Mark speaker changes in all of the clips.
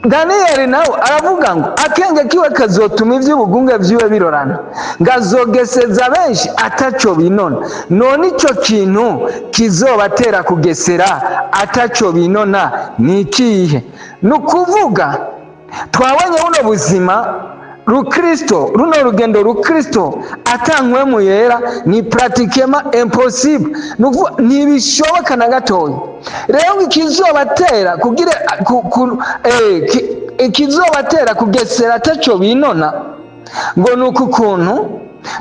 Speaker 1: Daniyeli nawe aravuga ngo akenge kiwe kazotuma iby'ubugunge byiwe birorana, ngo azogeseza benshi ataco binona. None ico kintu kizobatera kugesera ataco binona ni ikihe? Ni ukuvuga twabonye buno buzima rukristo, runo rugendo rukristo atankwemu yera ni pratiquement impossible. Ni ukuvuga ntibishoboka na gatoya. Rero ngo ikizobatera kugira ikizobatera kugesera ataco binona ngo ni uku kuntu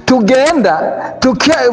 Speaker 1: tugenda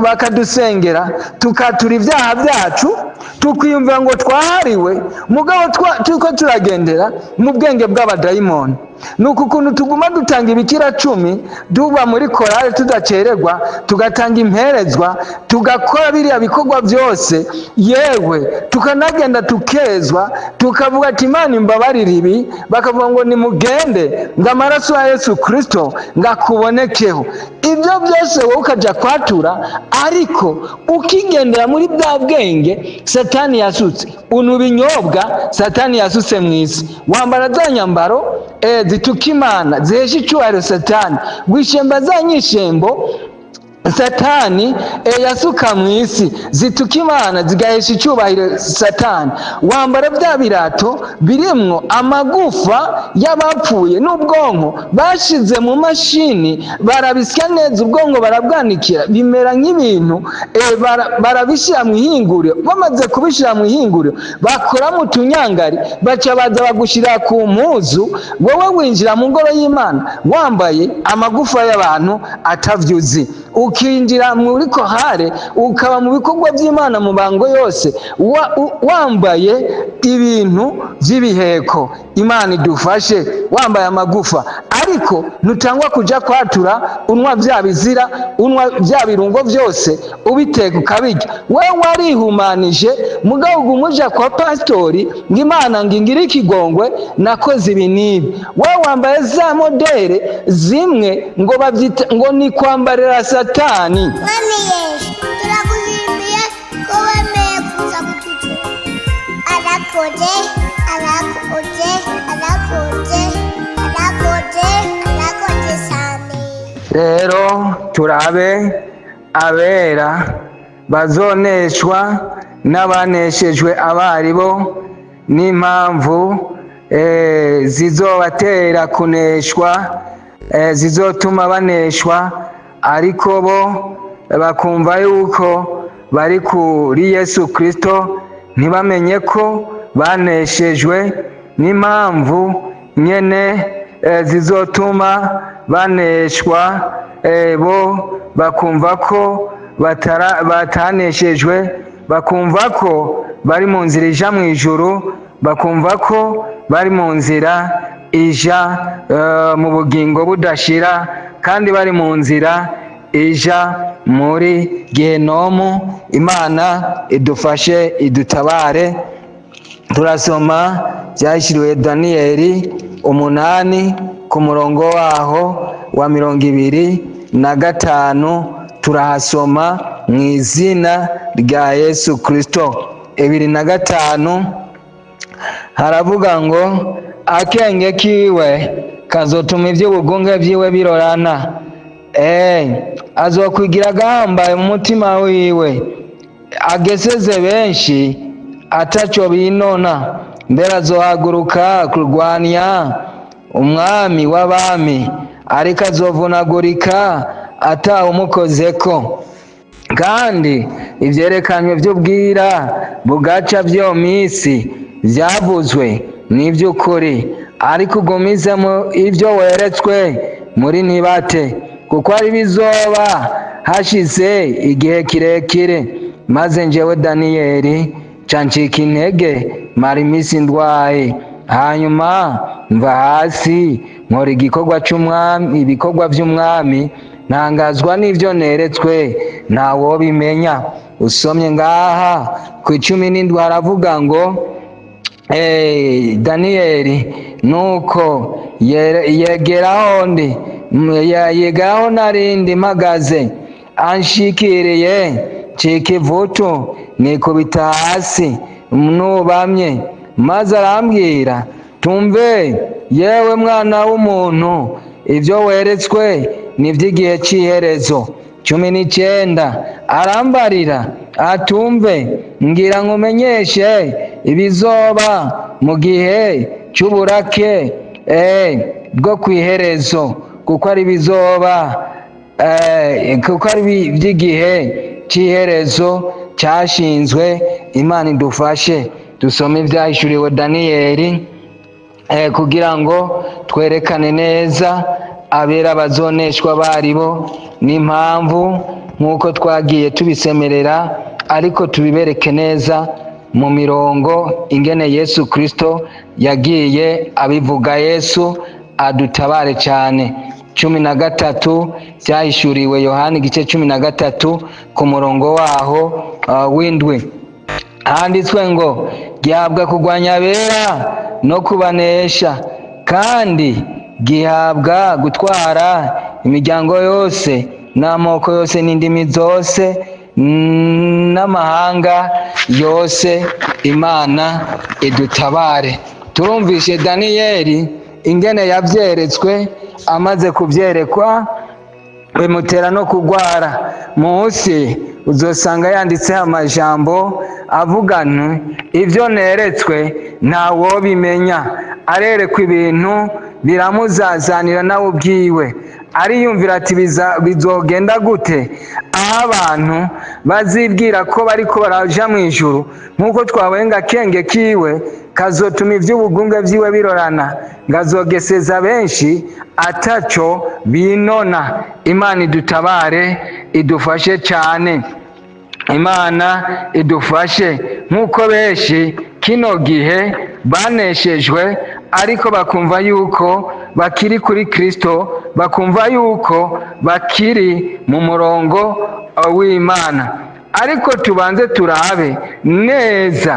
Speaker 1: bakadusengera, tukatura ibyaha byacu, tukiyumva ngo twahariwe, mugabo turiko turagendera mu bwenge bw'abadayimoni. Ni uku kuntu tuguma dutanga ibikira cumi, duba muri korale tudacererwa, tugatanga imperezwa, tugakora biriya bikorwa byose, yewe tukanagenda tukezwa, tukavuga ati Imana imbabarire ibi, bakavuga ngo nimugende, ngo amaraso ya Yesu Kristo ngo akubonekeho. Ibyo byose wowe ukajya kwatura, ariko ukigendera muri bwa bwenge Satani yasutse. Unywa ibinyobwa Satani yasutse mu isi, wambara za nyambaro zituka Imana, zihesha icyubahiro Satani, wishemba za nyishembo Satani yasuka mu isi, zituka Imana zigahesha icyubahiro Satani, wambara bya birato birimwo amagufa y'abapfuye n'ubwonko bashize mu mashini, barabisya neza, ubwonko barabwanikira, bimera nk'ibintu, barabishyira mu ihinguriro. Bamaze kubishyira mu ihinguriro, bakoramo utunyangari, baca baza bagushyira ku mpuzu. Wowe winjira mu ngoro y'Imana wambaye amagufa y'abantu atavyuzi, ukinjira muri kohare, ukaba mu bikorwa by'Imana mu bango yose wambaye ibintu by'ibiheko. Imana idufashe. Wambaye amagufa, ariko ntutangwa kuja kwatura, unywa bya bizira, unywa bya birungo byose, ubiteka ukabirya. Wewe warihumanije, mugabo uguma uja kwa pasitori ngo Imana ngo ingire ikigongwe, nakoze ibi n'ibi. Wewe wambaye za modere zimwe ngo babyita ngo ni kwambarira Satani.
Speaker 2: Mwami Yesu, turagushimiye ko wemeye kuza kututura. Arakoze, arakoze, arakoze, arakoze, arakoze cyane.
Speaker 1: Rero turabe abera bazoneshwa n'abaneshejwe abaribo, n'impamvu zizobatera kuneshwa, zizotuma baneshwa, ariko bo bakumva yuko bari kuri Yesu Kristo, ntibamenye ko baneshejwe, n'impamvu nyene zizotuma baneshwa, bo bakumva ko bataneshejwe, bakumva ko bari mu nzira ija mu ijuru, bakumva ko bari mu nzira ija mu bugingo budashira, kandi bari mu nzira ija muri gehenomu. Imana idufashe, idutabare. Turasoma byashyiriwe Daniyeli 8 ku murongo waho wa 25, turahasoma mu izina rya Yesu Kristo. 25 haravuga ngo akenge kiwe kazotuma iby'ubugunge byiwe birorana, azokwigira agahambaye mu mutima wiwe, ageseze benshi ataco binona. Mbere azohaguruka kurwanya umwami w'abami, ariko azovunagurika atawumukozeko. Kandi ivyerekanywe vy'ubwira bugaca vyo misi vyavuzwe n'ivy'ukuri, ariko ugumizemo ivyo weretswe muri ntibate, kuko ari bizoba hashize igihe kirekire. Maze njewe Daniyeli nca ncika intege, mara iminsi ndwaye. Hanyuma mva hasi, nkora igikorwa c'umwami, ibikorwa vy'umwami, ntangazwa n'ivyo neretswe, ntawobimenya. Usomye ngaha ku 17 haravuga ngo Daniyeli nuko yegeraho ndi, yegeraho narindi mpagaze, anshikiriye ncika ivutu, nikubita hasi nubamye. Maze arambwira, tumve Yewe mwana w'umuntu, ibyo weretswe ni iby'igihe cy'iherezo. 19, arambarira atumve, ngira nkumenyeshe ibizoba mu gihe cy'uburake bwo ku iherezo, kuko ari bizoba, kuko ari iby'igihe cy'iherezo cyashinzwe. Imana idufashe dusome ibyahishuriwe Daniyeli, kugira ngo twerekane neza abera bazoneshwa baribo n'impamvu, nk'uko twagiye tubisemerera, ariko tubibereke neza mu mirongo ingene Yesu Kristo yagiye abivuga. Yesu adutabare cyane. 13, byahishuriwe Yohani, igice 13, ku murongo waho w'indwi, handitswe ngo: "Gihabwa kurwanya abera no kubanesha, kandi gihabwa gutwara imiryango yose n'amoko yose n'indimi zose n'amahanga yose." Imana idutabare. Turumvishe Daniyeli ingene yabyeretswe. Amaze kubyerekwa bimutera no kugwara. Munsi uzosanga yanditseho amajambo avuga nti: "Ibyo neretswe ntawobimenya." Arerekwa ibintu biramuzazanira, nawe ubwiwe ariyumvira ati: "Bizogenda gute aho abantu bazibwira ko bariko baraja mu ijuru?" Nk'uko twabenga akenge kiwe kazotuma iby'ubugunge byiwe birorana, ngazogeseza benshi ataco binona. Imana idutabare, idufashe cyane. Imana idufashe. Nk'uko benshi kino gihe baneshejwe, ariko bakumva yuko bakiri kuri Kristo, bakumva yuko bakiri mu murongo w'Imana. Ariko tubanze turabe neza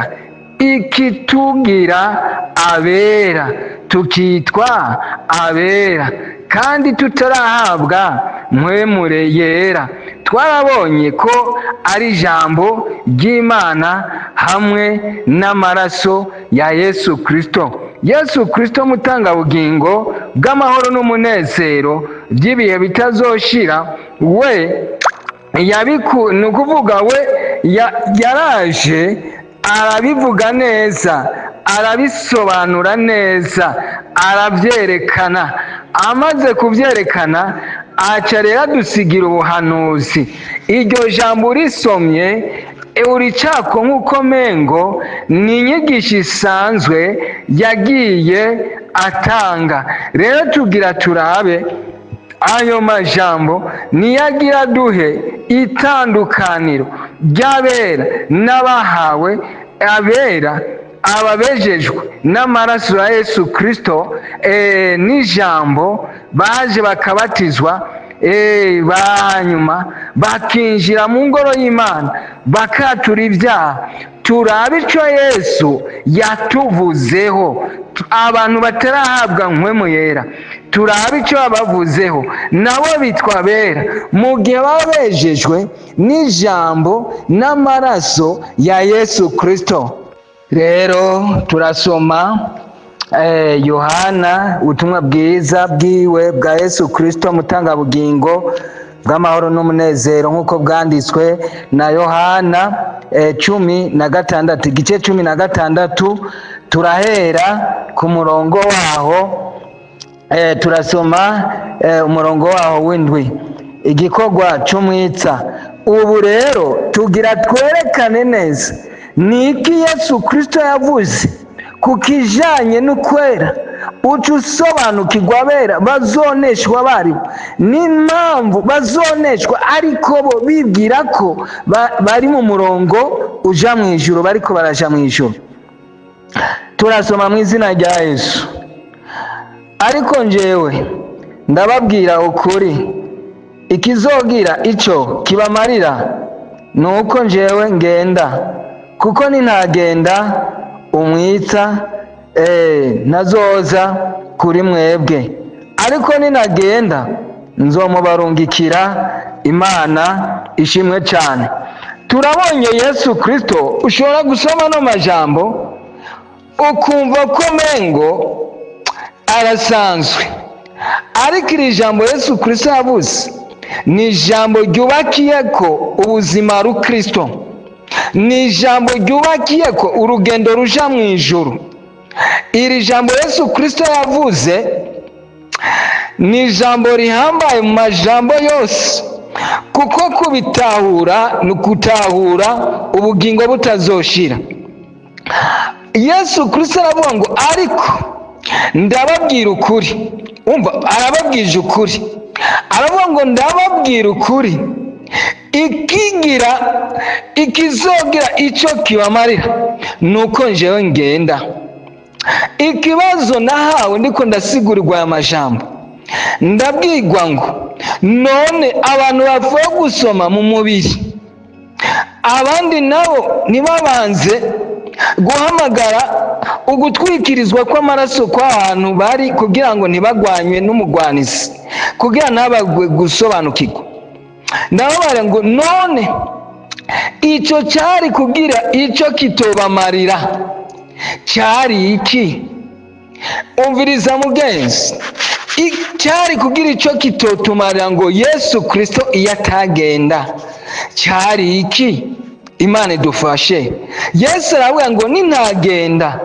Speaker 1: ikitugira abera, tukitwa abera kandi tutarahabwa Mpwemu Yera. Twarabonye ko ari ijambo ry'Imana hamwe n'amaraso ya Yesu Kristo. Yesu Kristo, mutangabugingo bw'amahoro n'umunezero by'ibihe bitazoshira, we yabiku, ni ukuvuga we yaraje arabivuga neza, arabisobanura neza, arabyerekana. Amaze kubyerekana, aca rero adusigira ubuhanuzi. Iryo jambo urisomye uricako nk'uko mengo ni inyigisho isanzwe yagiye atanga. Rero tugira turabe ayo majambo niyagira duhe itandukaniro ry'abera n'abahawe abera, ababejejwe n'amaraso ya Yesu Kristo n'ijambo, baje bakabatizwa, hanyuma bakinjira mu ngoro y'Imana, bakatura ibyaha. Turabe icyo Yesu yatuvuzeho, abantu batarahabwa Mpwemu Yera, turabe icyo babavuzeho. Nabo bitwa abera mu gihe baba bejejwe n'ijambo n'amaraso ya Yesu Kristo. Rero turasoma Yohana, ubutumwa bwiza bwiwe bwa Yesu Kristo, mutangabugingo bw'amahoro n'umunezero, nk'uko bwanditswe na Yohana, 16, igice 16, turahera ku murongo waho, turasoma umurongo waho w'indwi. Igikorwa c'umwitsa. Ubu rero tugira twerekane neza ni iki Yesu Kristo yavuze ku kijanye n'ukwera, uca usobanukirwa abera bazoneshwa baribo n'impamvu bazoneshwa, ariko bo bibwira ko bari mu murongo uja mu ijuru, bariko baraja mu ijuru. Turasoma mu izina rya Yesu. Ariko njyewe ndababwira ukuri, ikizogira ico kibamarira ni uko njyewe ngenda, kuko ninagenda umwitsa ntazoza kuri mwebwe, ariko ninagenda nzomubarungikira. Imana ishimwe cyane. Turabonye Yesu Kristo. Ushobora gusoma no majambo ukumva ko mengo Arasanzwe, ariko iri jambo Yesu Kirisito yavuze ni ijambo ryubakiye ko ubuzima rukristo, ni ijambo ryubakiye ko urugendo ruja mu ijuru. Iri jambo Yesu Kirisito yavuze ni ijambo rihambaye mu majambo yose, kuko kubitahura ni ukutahura ubugingo butazoshira. Yesu Kirisito aravuga ngo: "Ariko ndababwira ukuri." Umva, arababwije ukuri, aravuga ngo: "Ndababwira ukuri, ikigira ikizogira icyo kibamarira ni uko njyewe ngenda." Ikibazo nahawe ndiko ndasigurirwa aya majambo, ndabwirwa ngo: "None abantu bapfuye gusoma mu mubiri, abandi nabo ntibabanze guhamagara ugutwikirizwa kw'amaraso kw'ahantu bari, kugira ngo ntibagwanywe n'umugwanizi, kugira ntabagwe gusobanukirwa?" Ndababara ngo: "None icyo cyari kugira icyo kitobamarira cyari iki?" Umviriza mugenzi, cyari kugira icyo kitotumarira ngo Yesu Kirisito iyo atagenda cyari iki? Imana idufashe. Yesu aravuga ngo: "Nintagenda,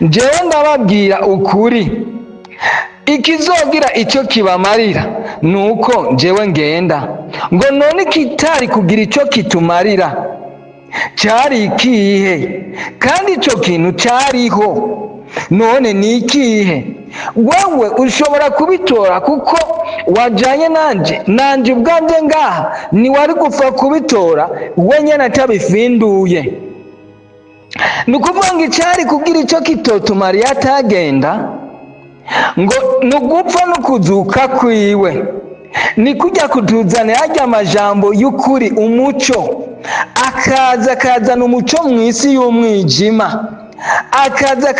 Speaker 1: njyewe ndababwira ukuri, ikizogira icyo kibamarira ni uko njyewe ngenda." Ngo none kitari kugira icyo kitumarira cyari ikihe? Kandi icyo kintu cyariho, none ni ikihe? Wowe ushobora kubitora kuko wajyanye nanjye. Nanjye ubwanjye ngaha ntiwari gupfa kubitora wenyine atabifinduye. Ni ukuvuga ngo icyari kugira icyo kitotumariye atagenda, ngo ni ugupfa no kuzuka kwiwe, ni kujya kutuzanira ajya amajambo y'ukuri, umucyo, akaza akazana umucyo mu isi y'umwijima, akaza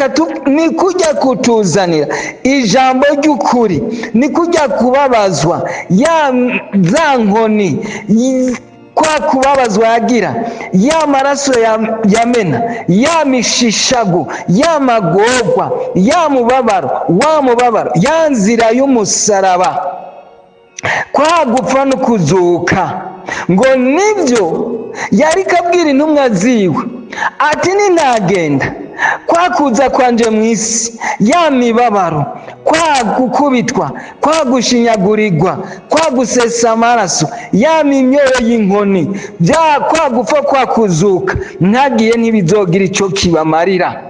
Speaker 1: ni kujya kutuzanira ijambo ry'ukuri, ni kujya kubabazwa ya za nkoni, kwa kubabazwa yagira, ya maraso yamena, ya mishishago, ya magorwa, ya mubabaro, wa mubabaro, ya nzira y'umusaraba, kwa gupfa no kuzuka. Ngo nibyo yari kabwira intumwa ziwe ati: "Nintagenda, kwa kuza kwanje mu isi, ya mibabaro, kwa gukubitwa, kwa gushinyagurirwa, kwa gusesa amaraso, ya mimyoro y'inkoni, bya kwa gupfa, kwa kuzuka, ntagiye ntibizogira icyo kibamarira."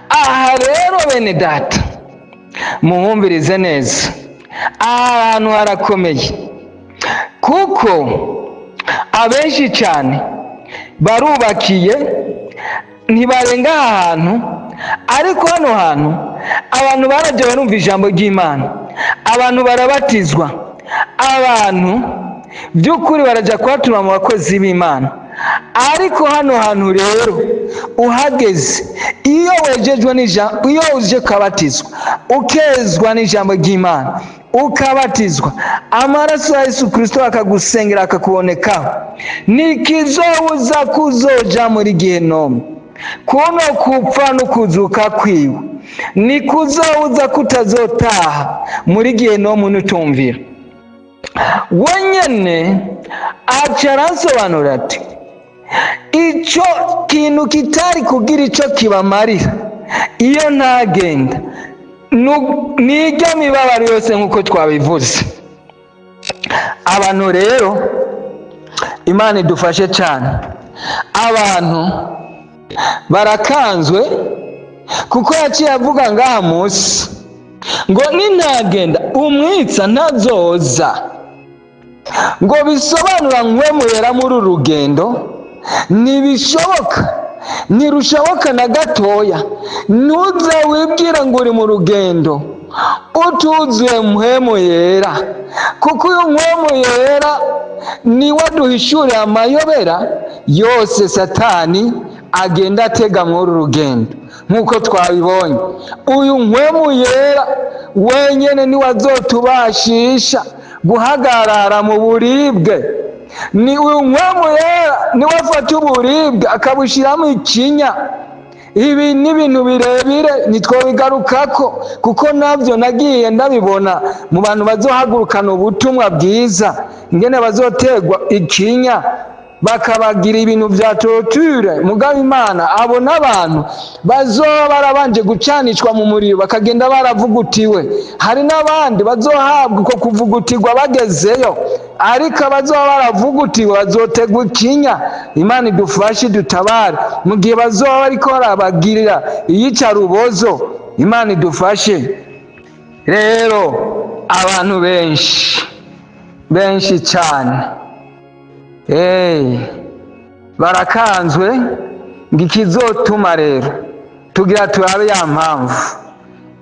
Speaker 1: Aha rero, bene data, muhumvirize neza, aha hantu harakomeye, kuko abenshi cyane barubakiye, ntibarenga aha hantu. Ariko hano hantu abantu barajya barumva ijambo ry'Imana, abantu barabatizwa, abantu by'ukuri barajya kuhatura mu bakozi b'Imana. Ariko hano hantu rero uhageze, iyo wejejwe n'ijambo, iyo uje ukabatizwa, ukezwa n'ijambo ry'Imana, ukabatizwa, amaraso ya Yesu Kirisito akagusengera, akakubonekaho, ntikizobuza kuzoja muri gehinomu. Kuno kupfa no kuzuka kwiwe nikuzobuza kutazotaha muri gehinomu nutumvira. Wenyene aca aransobanura ati: "Icyo kintu kitari kugira icyo kibamarira iyo ntagenda nijya mibabaro yose nk'uko twabivuze." Abantu rero, Imana idufashe cyane. Abantu barakanzwe, kuko yaciye avuga ngaha munsi ngo: "Nintagenda, umwitsa ntazoza." Ngo bisobanura nkwemuyera muri uru rugendo ntibishoboka, ntirushoboka na gatoya. Ntuze wibwire ngo uri mu rugendo utuzuye mpwemu yera, kuko uyu mpwemu yera niwe aduhishurira amayobera yose Satani agenda atega muri uru rugendo. Nk'uko twabibonye, uyu mpwemu yera wenyine niwe azotubashisha guhagarara mu buribwe. Ni uyu mpwemu yera niwe afata uburibwe akabushyiramo ikinya. Ibi ni ibintu birebire, ntitwobigarukako kuko nabyo nagiye ndabibona mu bantu bazohagurukana ubutumwa bwiza, ingene bazotegwa ikinya, bakabagira ibintu bya torture. Mugabo Imana, abo n'abantu bazoba barabanje gucanishwa mu muriro, bakagenda baravugutiwe. Hari n'abandi bazohabwa uko kuvugutirwa bagezeyo, ariko abazoba baravugutiwe bazotegwa ikinya. Imana idufashe, dutabare mu gihe bazoba bariko barabagirira iyicarubozo. Imana idufashe. Rero abantu benshi, benshi cyane, barakanzwe ngo ikizotuma rero tugira turabe ya mpamvu,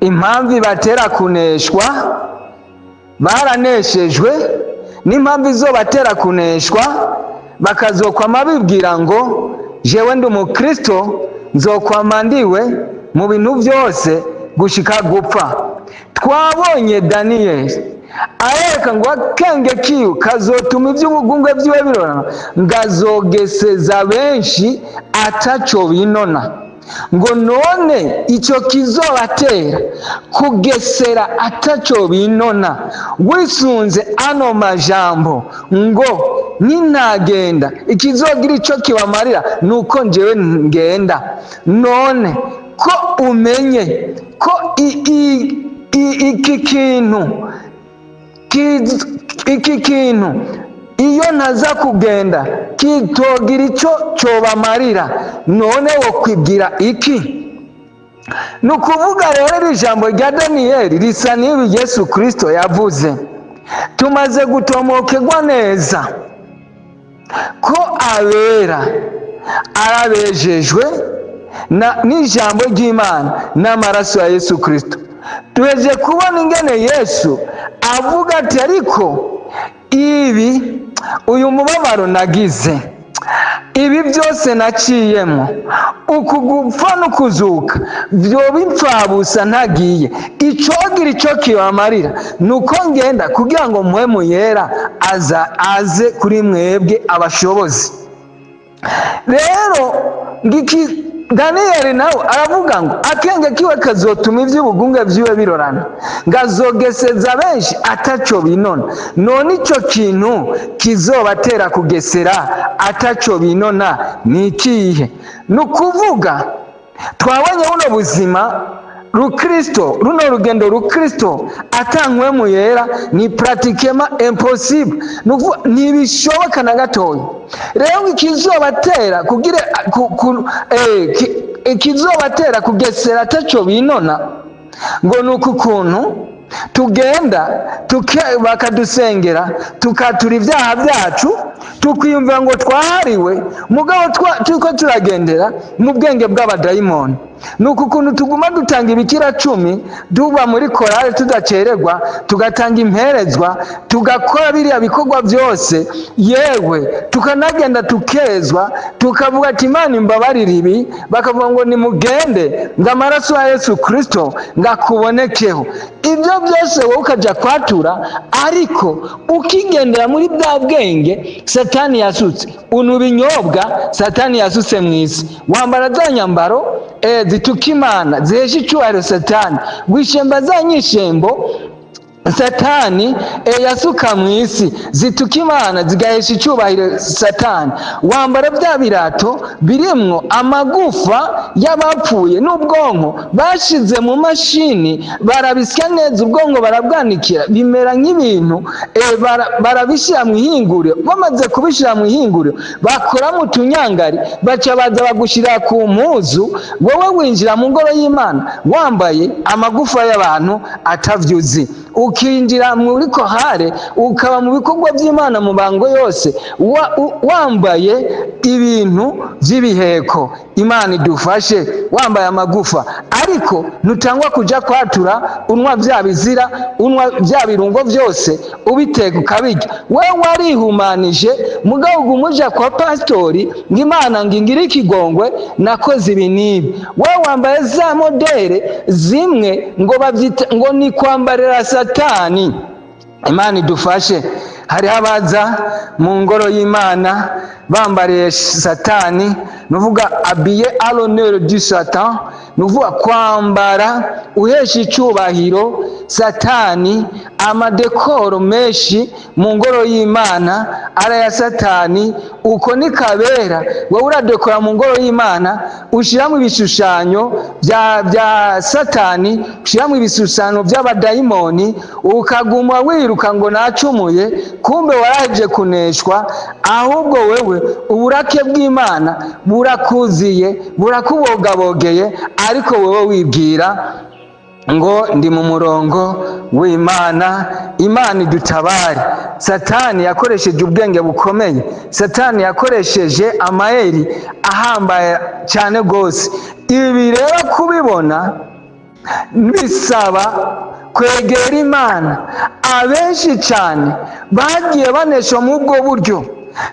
Speaker 1: impamvu ibatera kuneshwa, baraneshejwe, n'impamvu izobatera kuneshwa, bakazokwama bibwira ngo jewe ndi umukristo, nzokwama ndiwe mu bintu byose gushika gupfa. Twabonye Daniyeli areka ngo akenge kiwe kazotuma iby'ubugungwe byiwe birorana, ngazogeseza benshi ataco binona. Ngo none icyo kizobatera kugesera ataco binona, wisunze ano majambo ngo nintagenda ikizogira icyo kibamarira ni uko njyewe ngenda. None ko umenye ko iki kintu iki kintu iyo ntaza kugenda kitogira icyo cyobamarira, none wo kwibwira iki? Ni ukuvuga rero iri jambo rya Daniyeli risa n'ibi Yesu Kirisito yavuze. Tumaze gutomokerwa neza ko abera arabejejwe n'ijambo ry'Imana n'amaraso ya Yesu Kirisito. Tuheje kubona ingene Yesu avuga ati: ariko ibi, uyu mubabaro nagize, ibi byose naciyemo, uku gupfa no kuzuka, byoba impfabusa ntagiye. Icogira icyo kibamarira ni uko ngenda, kugira ngo Mpwemu Yera aza aze kuri mwebwe abashobozi. Rero ngiki Daniyeli nawe aravuga ngo akenge kiwe kazotuma iby'ubugunge byiwe birorana, ngazogeseza benshi ataco binona. None ico kintu kizobatera kugesera ataco binona ni ikihe? Ni ukuvuga twabonye buno buzima rukristo, runo rugendo rukristo, ata Mpwemu Yera ni pratiquement impossible. Ni ukuvuga ntibishoboka na gatoya. Rero ikizobatera kugira ikizobatera kugesera ataco binona, ngo ni uku kuntu tugenda bakadusengera, tukatura ibyaha byacu, tukiyumva ngo twahariwe, mugabo turiko turagendera mu bwenge bw'abadayimoni. Ni uku kuntu tuguma dutanga ibikira cumi, duba muri korale tudacererwa, tugatanga imperezwa, tugakora biriya bikorwa byose, yewe tukanagenda tukezwa, tukavuga ati: "Imana imbabarire ibi." Bakavuga ngo: "Nimugende, ngo amaraso ya Yesu Kirisito ngakubonekeho." Ibyo byose wowe ukajya kwatura, ariko ukigendera muri bwa bwenge Satani yasutse, unywa ibinyobwa Satani yasutse mu isi, wambara za nyambaro zituka Imana, zihesha icyubahiro Satani, wishemba za nyishembo Satani yasuka mu isi, zituka Imana, zigahesha icyubahiro Satani, wambara bya birato birimwo amagufa y'abapfuye n'ubwonko bashize mu mashini, barabisya neza, ubwonko barabwanikira, bimera nk'ibintu barabishyira mu ihinguriro. Bamaze kubishyira mu ihinguriro, bakoramo utunyangari, baca baza bagushyira ku mpuzu. Wowe winjira mu ngoro y'Imana wambaye amagufa y'abantu atavyuzi, ukinjira muri kohare, ukaba mu bikorwa by'Imana, mu bango yose wambaye ibintu by'ibiheko. Imana idufashe. Wambaye amagufa, ariko ntutangwa kuja kwatura, unywa bya bizira, unywa bya birungo byose, ubiteka ukabirya. Wewe warihumanije, mugabo uguma uja kwa pasitori ngo: "Imana ngo ingire ikigongwe, nakoze ibi n'ibi." Wewe wambaye za modèle zimwe ngo babyita ngo ni kwambarira Satani. Imana idufashe. Hariho abaza mu ngoro y'Imana bambariye Satani, nuvuga habillé à l'honneur du Satan, nuvuga kwambara uhesha icubahiro Satani. Amadekoro menshi mu ngoro y'Imana araya Satani. Uko ni kabera wowe uradekora mu ngoro y'Imana, ushyiramo ibishushanyo bya Satani, ushyiramo ibishushanyo by'abadayimoni, ukaguma wiruka ngo nacumuye, kumbe waraheje kuneshwa. Ahubwo wewe uburake bw'Imana burakuziye, burakubogabogeye, ariko wowe wibwira ngo ndi mu murongo w'Imana. Imana idutabare. Satani yakoresheje ubwenge bukomeye, Satani yakoresheje amayeri ahambaye cyane rwose. Ibi rero kubibona bisaba kwegera Imana. Abenshi cyane bagiye banesha muri ubwo buryo.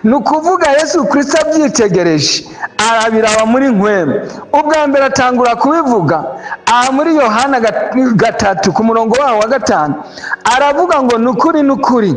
Speaker 1: Ni ukuvuga Yesu Kirisito abyitegereje, arabiraba muri nkwemu. Ubwa mbere atangura kubivuga aha muri Yohana 3 ku murongo wawo wa 5, aravuga ngo: "Ni ukuri, ni ukuri,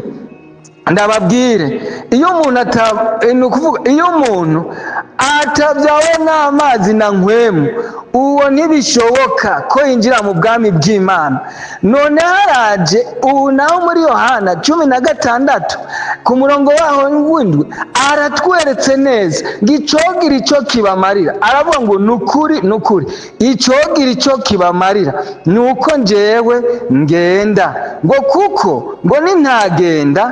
Speaker 1: ndababwire, iyo umuntu ata ni ukuvuga iyo umuntu atabyawe n'amazi na nkwemu, uwo ntibishoboka ko yinjira mu bwami bw'Imana." None haraje ubu naho muri Yohana 16 ku murongo waho w'indwi, aratweretse neza ngo icogira icyo kibamarira. Aravuga ngo: "Ni ukuri, ni ukuri, icogira icyo kibamarira ni uko njyewe ngenda, ngo kuko ngo nintagenda,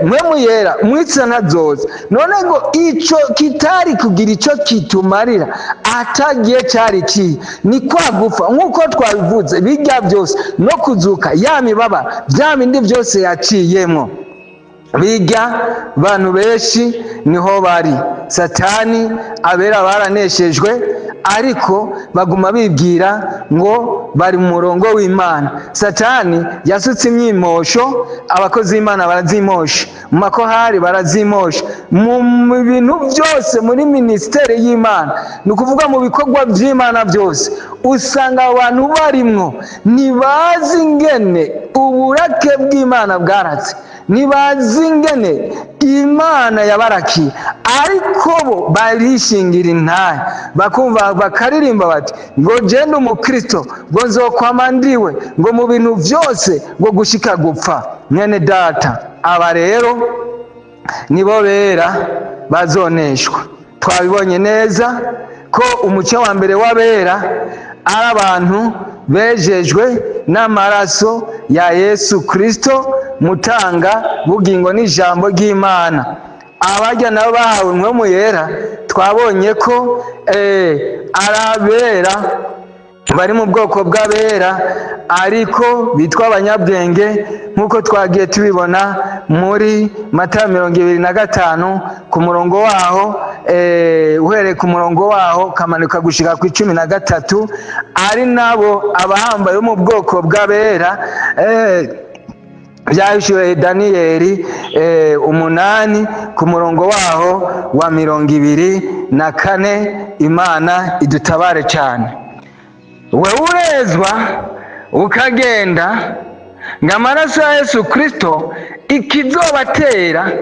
Speaker 1: mwe muyera mwitsa ntazoza." None ngo ico kitari kugira icyo kitumarira atagiye cyari kihe? Ni kwa gupfa, nk'uko twabivuze, bijya byose no kuzuka, ya mibaba, bya bindi byose yaciyemo. Bijya bantu benshi niho bari. Satani, abera baraneshejwe, ariko baguma bibwira ngo bari mu murongo w'Imana. Satani yasutse imyimosho, abakozi b'Imana barazimosha, mu makorali barazimosha, mu bintu byose, muri minisiteri y'Imana, ni ukuvuga mu bikorwa by'Imana byose, usanga abantu barimwo ntibazi ingene uburake bw'Imana bwaratse, ntibazi ingene Imana yabarakiye, ariko bo barishingira intahe, bakumva bakaririmba bati ngo genda umukristo, ngo nzokwama ndiwe, ngo mu bintu byose, ngo gushika gupfa. Mwene data, aba rero nibo bera bazoneshwa. Twabibonye neza ko umuco wa mbere w'abera ari abantu bejejwe n'amaraso ya Yesu Kirisito, mutanga bugingo n'ijambo ry'Imana. Abajya nabo bahawe inkomu yera, twabonye ko ari abera bari mu bwoko bw'abera, ariko bitwa abanyabwenge, nk'uko twagiye tubibona muri Matayo 25 ku murongo waho, uhereye ku murongo waho kamanuka gushika ku 13, ari nabo abahambaye bo mu bwoko bw'abera. Byahishuwe Daniyeli 8 ku murongo waho wa 24. Imana idutabare cyane. Wewe urezwa ukagenda ngo amaraso ya Yesu Kirisito. Ikizobatera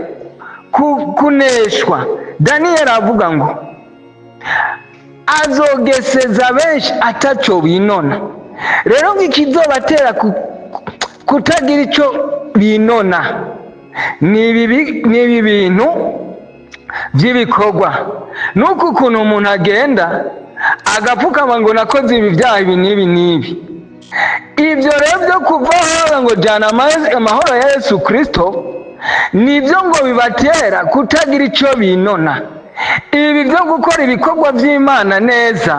Speaker 1: kuneshwa, Daniyeli avuga ngo azogeseza benshi ataco binona. Rero ngo ikizobatera kutagira ico binona ni ibi bintu by'ibikorwa, nuko ukuntu umuntu agenda agapfukama ngo nakoze ibi byaha, ibi n'ibi n'ibi. Ibyo rero byo kuvaho ngo jyana amahoro ya Yesu Kirisito, nibyo ngo bibatera kutagira icyo binona. Ibi byo gukora ibikorwa by'Imana neza,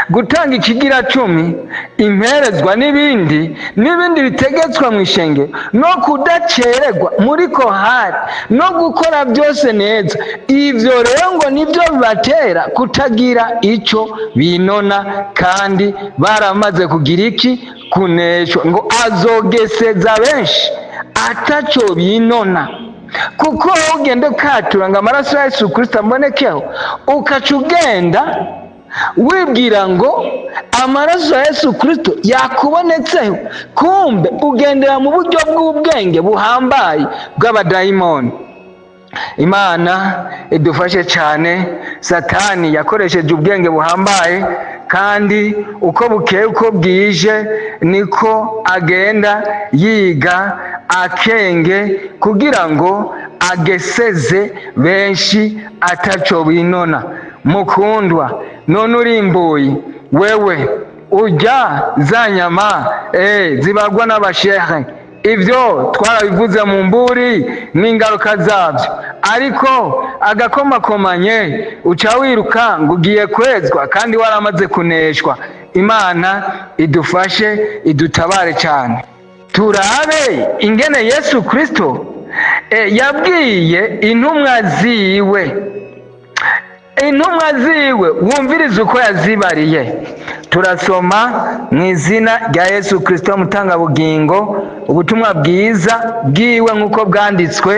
Speaker 1: gutanga ikigira cumi, imperezwa n'ibindi n'ibindi bitegetswe mu ishengero, no kudacererwa muri korali, no gukora byose neza, ibyo rero ngo nibyo bibatera kutagira icyo binona, kandi baramaze kugira iki? Kuneshwa. Ngo azogeseza benshi ataco binona, kuko wowe ugenda ukatura ngo amaraso ya Yesu Kirisito ambonekeho, ukaca ugenda wibwira ngo Amaraso ya Yesu Kirisito yakubonetseho, kumbe ugendera mu buryo bw'ubwenge buhambaye bw'abadayimoni. Imana idufashe cyane. Satani yakoresheje ubwenge buhambaye, kandi uko bukeye uko bwije niko agenda yiga akenge kugira ngo ageseze benshi ataco binona. Mukundwa, none urimbuye wewe urya za nyama zibagwa n'abashehe. Ibyo twarabivuze mu mburi n'ingaruka zabyo, ariko agakomakomanye uca wiruka ngo ugiye kwezwa kandi waramaze kuneshwa. Imana idufashe, idutabare cyane. Turabe ingene Yesu Kristo yabwiye intumwa ziwe. Intumwa ziwe, wumvirize uko yazibariye. Turasoma mu izina rya Yesu Kirisito mutangabugingo, ubutumwa bwiza bwiwe nk'uko bwanditswe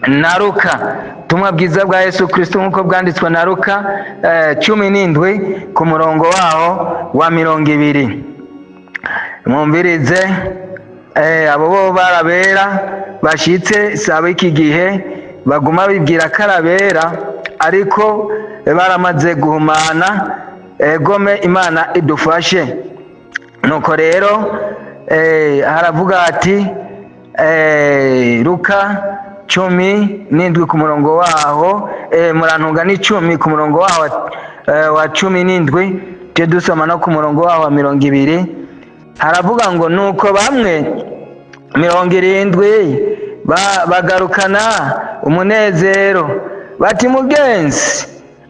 Speaker 1: na Luka. Ubutumwa bwiza bwa Yesu Kirisito nk'uko bwanditswe na Luka 17 ku murongo waho wa 20. Mwumvirize, abo bo barabera bashitse saba iki gihe baguma bibwira ko arabera, ariko baramaze guhumana. Gome Imana idufashe. Nuko rero haravuga ati, Luka 17 ku murongo waho, murantunga, ni 10 ku murongo waho wa 17, tujye dusoma no ku murongo waho wa 20. Haravuga ngo: "Nuko bamwe 70 bagarukana umunezero bati: 'Mugenzi,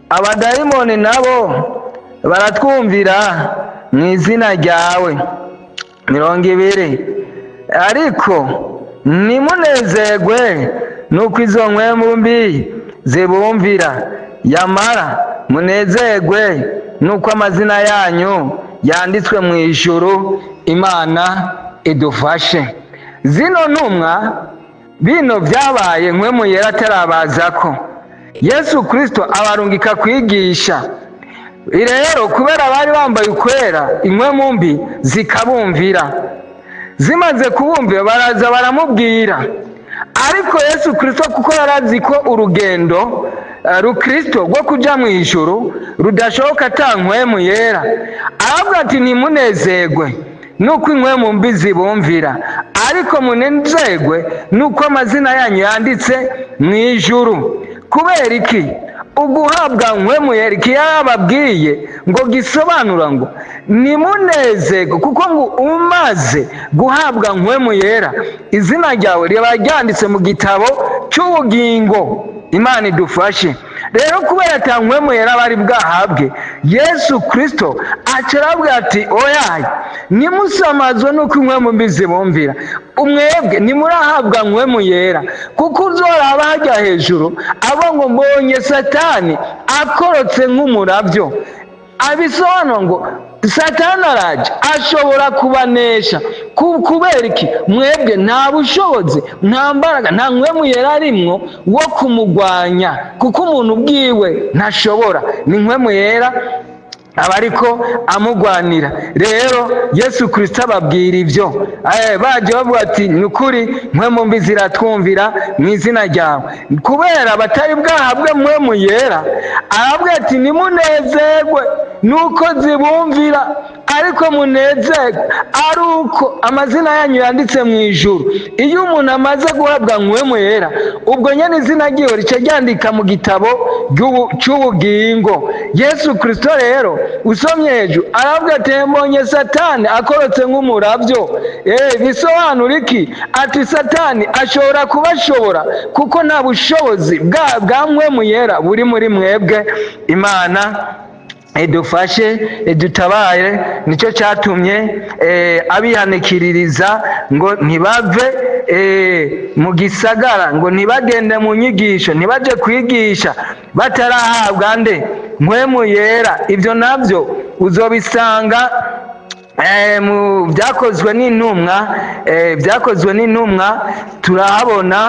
Speaker 1: abadayimoni nabo baratwumvira mu izina ryawe.' 20: 'Ariko ntimunezerwe nuko izo mpwemu mbi zibumvira, yamara munezerwe nuko amazina yanyu yanditswe mu ijuru.'" Imana idufashe. Zino ntumwa, bino byabaye Mpwemu Yera atarabaza ko Yesu Kirisito abarungika kwigisha. Rero kubera bari bambaye ukwera, impwemu mbi zikabumvira. Zimaze kubumvira, baraza baramubwira. Ariko Yesu Kirisito, kuko yarazi ko urugendo rukristo rwo kuja mu ijuru rudashoboka ata Mpwemu Yera, aravuga ati: "Ntimunezerwe nuko impwemu mbi zibumvira, ariko munezerwe nuko amazina yanyu yanditse mu ijuru." Kubera iki? Uguhabwa Mpwemu Yera, iki yarababwiye ngo gisobanura ngo nimunezerwe, kuko ngo umaze guhabwa Mpwemu Yera, izina ryawe riba ryanditse mu gitabo cy'ubugingo. Imana idufashe. Rero kubera ata Mpwemu Yera bari bwahabwe, Yesu Kirisito aca arabwira ati: "Oyaye, ntimusamazwe nuko impwemu mbi zibumvira, umwebwe ntimurahabwa Mpwemu Yera." Kuko uzoraba hajya hejuru abo ngo: "Mbonye Satani akorotse nk'umurabyo." Abisobanura ngo Satani araje ashobora kubanesha. Kubera iki? Mwebwe nta bushobozi, nta mbaraga, nta Mpwemu Yera arimwo wo kumugwanya, kuko umuntu ubwiwe ntashobora, ni Mpwemu Yera aba ariko amugwanira. Rero Yesu Kirisito ababwira ibyo. Baje bavuga ati: "Ni ukuri mpwemu mbi ziratwumvira mu izina ryawe." Kubera batari bwahabwe Mpwemu Yera, arabwira ati: "Nimunezerwe nuko zibumvira, ariko munezerwe ari uko amazina yanyu yanditse mu ijuru." Iyo umuntu amaze guhabwa Mpwemu Yera, ubwo nyine izina ryiwe rica ryandika mu gitabo cy'ubugingo. Yesu Kirisito rero, usomye hejuru, aravuga ati: "Mbonye Satani akorotse nk'umurabyo." Bisobanura iki? Ati: "Satani ashobora kubashobora kuko nta bushobozi bwa Mpwemu Yera buri muri mwebwe." Imana idufashe, idutabare. Nicyo cyatumye abihanikiririza ngo ntibave mu gisagara, ngo ntibagende mu nyigisho, ntibaje kwigisha batarahabwa nde? Mpwemu Yera. Ibyo nabyo uzobisanga mu Byakozwe n'Intumwa. Byakozwe n'Intumwa turahabona,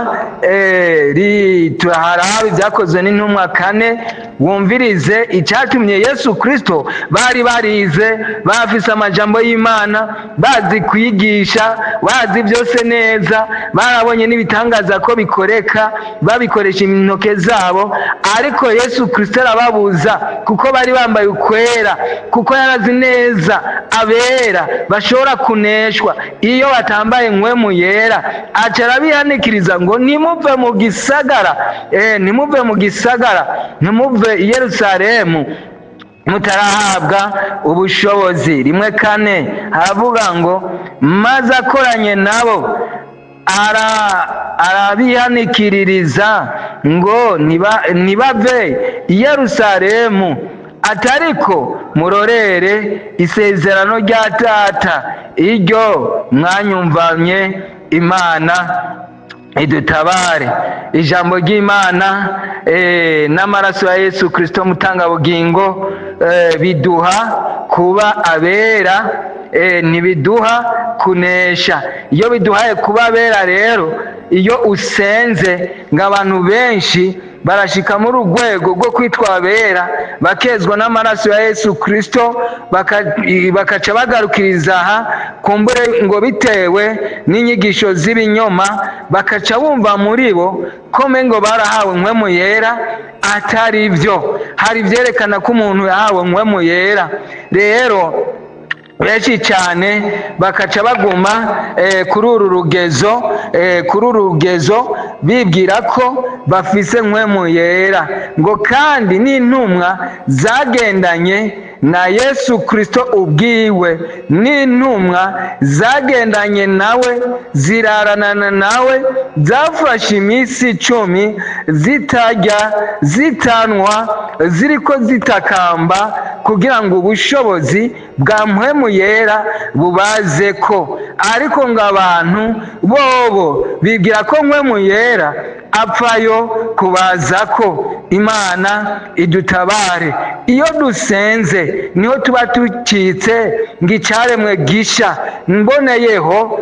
Speaker 1: turaharaba Ibyakozwe n'Intumwa 4, wumvirize icyatumye Yesu Kristo. Bari barize, bafise amajambo y'Imana, bazi kwigisha, bazi byose neza, barabonye n'ibitangaza ko bikoreka babikoresha intoke zabo, ariko Yesu Kristo arababuza kuko bari bambaye ukwera, kuko yarazi neza abera bashobora kuneshwa iyo batambaye Mpwemu Yera. Aca arabihanikiriza ngo nimuve mu gisagara, nimuve mu gisagara, ntimuve i Yerusalemu mutarahabwa ubushobozi. 1:4 haravuga ngo: "Maze akoranye nabo arabihanikiririza ngo ntibave i Yerusalemu, atariko murorere isezerano rya Data iryo mwanyumvanye." Imana idutabare. Ijambo ry'Imana n'amaraso ya Yesu Kristo mutangabugingo biduha kuba abera, ntibiduha kunesha. Iyo biduhaye kuba abera rero, iyo usenze, ngo abantu benshi barashika muri urwego rwo kwitwa abera, bakezwa n'amaraso ya Yesu Kristo, bakaca bagarukiriza aha, kumbure ngo bitewe n'inyigisho z'ibinyoma, bakaca bumva muri bo ko ngo barahawe Mpwemu Yera. Atari byo. Hari ibyerekana ko umuntu yahawe Mpwemu Yera. Rero benshi cyane bakaca baguma kuri uru rugezo, bibwira ko bafise Mpwemu Yera. Ngo kandi n'intumwa zagendanye na Yesu Kristo ubwiwe, n'intumwa zagendanye nawe, ziraranana nawe, zafashe iminsi 10 zitarya zitanwa, ziriko zitakamba kugira ngo ubushobozi bwa Mpwemu Yera bubaze ko. Ariko ngo abantu bobo bibwira ko Mpwemu Yera apfayo kubaza ko. Imana idutabare. Iyo dusenze niho tuba tukitse ngo icyaremwe gisha. Mboneyeho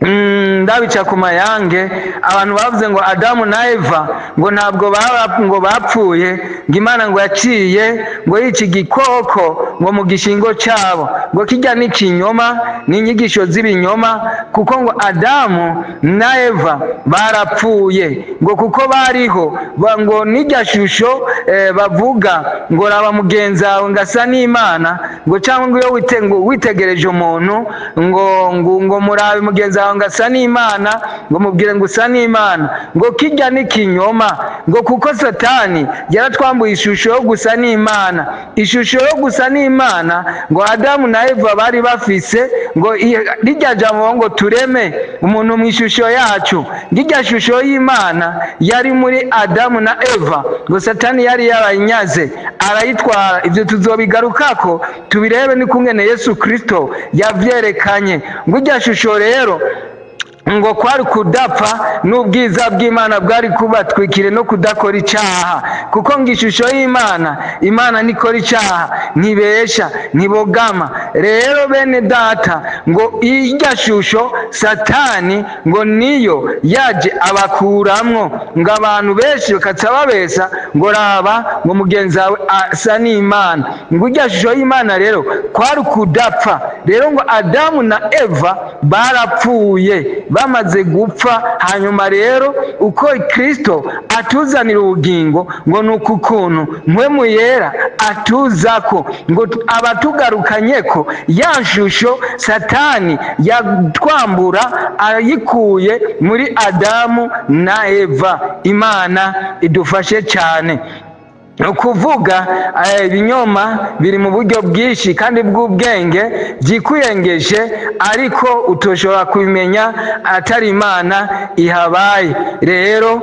Speaker 1: ndabica ku mayange, abantu bavuze ngo Adamu na Eva ngo ntabwo baba ngo bapfuye, ngo Imana ngo yaciye ngo yica igikoko ngo mu gishingo cyabo, ngo kijya n'ikinyoma, n'inyigisho z'ibinyoma, kuko ngo Adamu na Eva barapfuye, ngo kuko bariho ngo n'irya shusho bavuga ngo raba mugenzi wawe ngo asa n'Imana, ngo cyangwa ngo iyo ngo witegereje umuntu ngo murabe mugenzi wawe ngo asa n'Imana, ngo mubwire ngo usa n'Imana, ngo kijya n'ikinyoma, ngo kuko Satani yaratwambuye ishusho yo gusa n'Imana. Ishusho yo gusa n'Imana ngo Adamu na Eva bari bafise, ngo rirya jambo ngo tureme umuntu mu ishusho yacu, ngirya shusho y'Imana yari muri Adamu na Eva, ngo Satani yari yarayinyaze arayitwara. Ibyo tuzobigarukako tubirebe, ni kungene Yesu Kristo yavyerekanye. Ngo irya shusho rero ngo kwari kudapfa n'ubwiza bw'Imana bwari kubatwikire no kudakora icyaha, kuko ngo ishusho y'Imana, Imana ntikora icyaha, ntibesha, ntibogama. Rero bene data, ngo irya shusho Satani ngo niyo yaje abakuramwo, ngo abantu benshi bakaca babesa ngo raba ngo mugenzi wawe asa n'Imana. Ngo irya shusho y'Imana rero kwari kudapfa. Rero ngo Adamu na Eva barapfuye. Bamaze gupfa, hanyuma rero uko Kristo atuzanira ubugingo, ngo ni uku kuntu Mpwemu Yera atuzako, ngo abatugarukanye ko ya shusho Satani yatwambura ayikuye muri Adamu na Eva. Imana idufashe cyane. Ni ukuvuga ibinyoma biri mu buryo bwinshi kandi bw'ubwenge byikuyengeje, ariko utoshobora kubimenya atari Imana ihabaye. Rero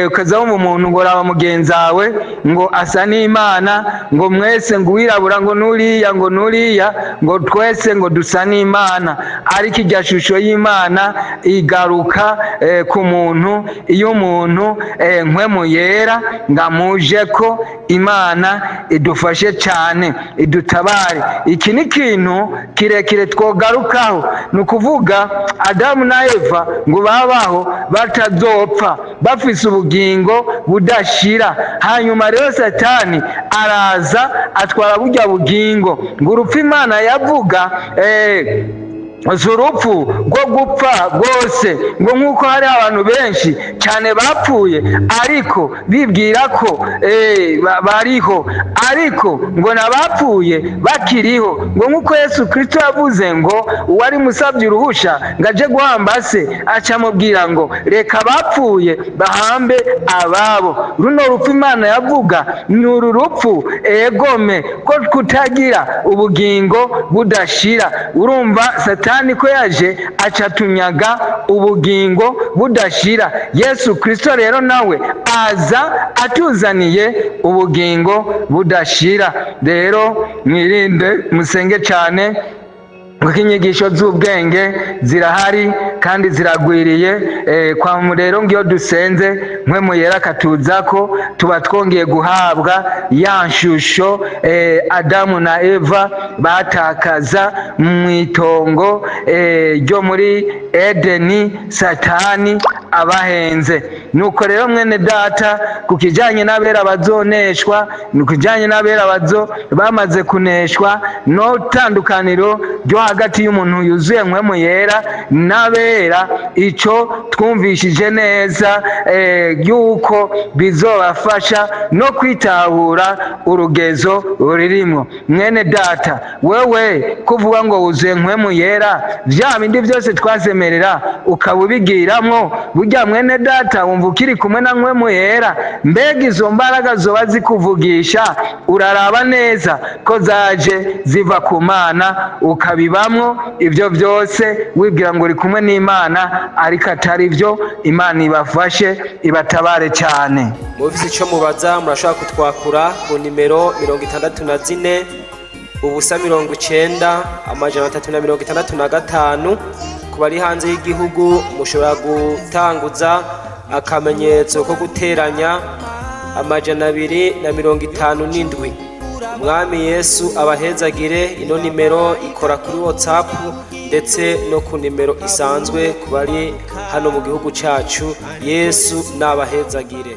Speaker 1: ukaza wumva umuntu ngo raba mugenzi wawe ngo asa n'Imana, ngo mwese, ngo uwirabura ngo nuriya, ngo nuriya, ngo twese ngo dusa n'Imana. Ariko irya shusho y'Imana igaruka ku muntu iyo umuntu Mpwemu Yera ngo amuje ko. Imana idufashe cyane, idutabare. Iki ni ikintu kirekire twogarukaho. Ni ukuvuga Adamu na Eva ngo babaho batazopfa, bafise ubugingo budashira. Hanyuma rero Satani araza atwara burya bugingo. Ngo urupfu Imana yavuga si urupfu rwo gupfa rwose, ngo nk'uko hari abantu benshi cyane bapfuye ariko bibwira ko bariho, ariko ngo n'abapfuye bakiriho. Ngo nk'uko Yesu Kirisito yavuze ngo uwari musabye uruhusha ngo aje guhamba se, acamubwira ngo reka abapfuye bahambe ababo. Runo rupfu Imana yavuga ni uru rupfu egome ko kutagira ubugingo budashira. Urumva Satani ko yaje acatunyaga ubugingo budashira. Yesu Kirisito rero nawe aza atuzaniye ubugingo budashira. Rero mwirinde, musenge cyane, kuko inyigisho z'ubwenge zirahari kandi ziragwiriye. Kwa rero ngiyo dusenze Mpwemu Yera akatuza ko tuba twongeye guhabwa ya nshusho Adamu na Eva batakaza mu itongo ryo muri Edeni, Satani abahenze. Nuko rero mwene data, ku kijyanye n'abera bazoneshwa, ni ku kijyanye n'abera bazo bamaze kuneshwa, no tandukaniro ryo hagati y'umuntu yuzuye Mpwemu Yera n'abera, icyo twumvishije neza yuko bizobafasha no kwitahura urugezo ruririmo. Mwene data, wewe kuvuga ngo wuzuye Mpwemu Yera, bya bindi byose twazemerera ukaba ubigiramwo, burya mwene data wumva ukiri kumwe na Mpwemu Yera? Mbega izo mbaraga zoba zikuvugisha, uraraba neza ko zaje ziva ku Mana, ukabibamwo ibyo byose wibwira ngo uri kumwe n'Imana, ariko atari byo? Imana ibafashe, ibatabare cyane.
Speaker 3: Mufise icyo mubaza, murashobora kutwakura ku nimero 64 0 90 365. Ku bari hanze y'igihugu mushobora gutanguza akamenyetso ko guteranya 257. Umwami Yesu abahezagire. Ino nimero ikora kuri WhatsApp ndetse no ku nimero isanzwe ku bari hano mu gihugu cyacu. Yesu nabahezagire.